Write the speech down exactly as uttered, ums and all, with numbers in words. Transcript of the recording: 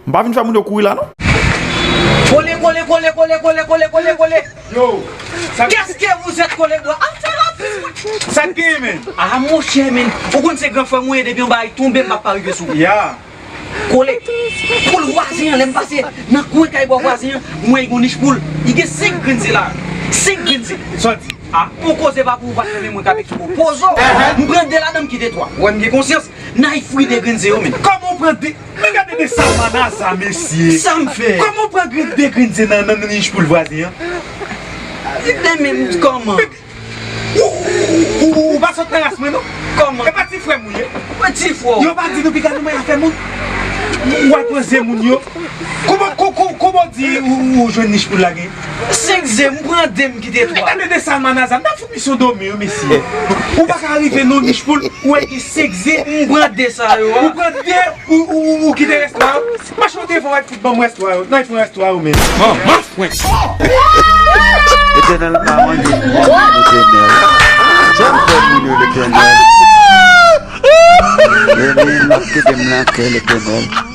M pa vin fè moun yo kouri la, non. Kole, kole, kole, kole, kole, kole, kole, kole. Yo, sa, Qu'est-ce que vous êtes, kole bwa? Ah, c'est rapide. Sa k genyen, men? Ah, monchè, men. Ou konn se gran frè mwen, depi yon bagay tonbe, m pa pa rive sou. Ya. Kole. Poul vwazen an, lè m pase nan kwen kay bwa vwazen an, m wè yon nich poul. Li gen senk grenn ze la. Senk grenn ze. Sa w di? Ah, on koze pa pou ou, paske men mwen k ap ekipe w. Pozo. M pran de ladan, m kite twa. Wè m gen konsyans. N ay fri de grenn ze yo, men. Kòman w pran de? Men gade de salmanaza, mesye. Sa m fè? Kòman w pran grenn de grenn ze nan nan nich poul vwazen an? Li te menm kòman? Ou, ou, ou, ou pa sot nan ras mwen, non? Kòman? E pa ti frè m ou ye? Mwen ti fò. Yo pa di nou piga nou mwen afè moun. Ou al pran ze moun yo. Kòman, kò-, kò-, kòman w di ou, ou jwenn nich poul la gen? Senk ze, m pran de, m kite twa. Gade de salmanaza, m ta fout misyon dòmi yo, mesye. Ou pa ka rive nan nich poul, ou wè gen senk ze. M pran de sa yo. Ou pran de, ou, ou, ou, ou kite rès la. Mache w te fò wè fout ban m rès twa yo. Nan, pran rès twa yo, men. Etènèl pa manje moun Etènèl. Janm fè moun yo Letènèl. Emin, m ap kite m nan kè Letènèl.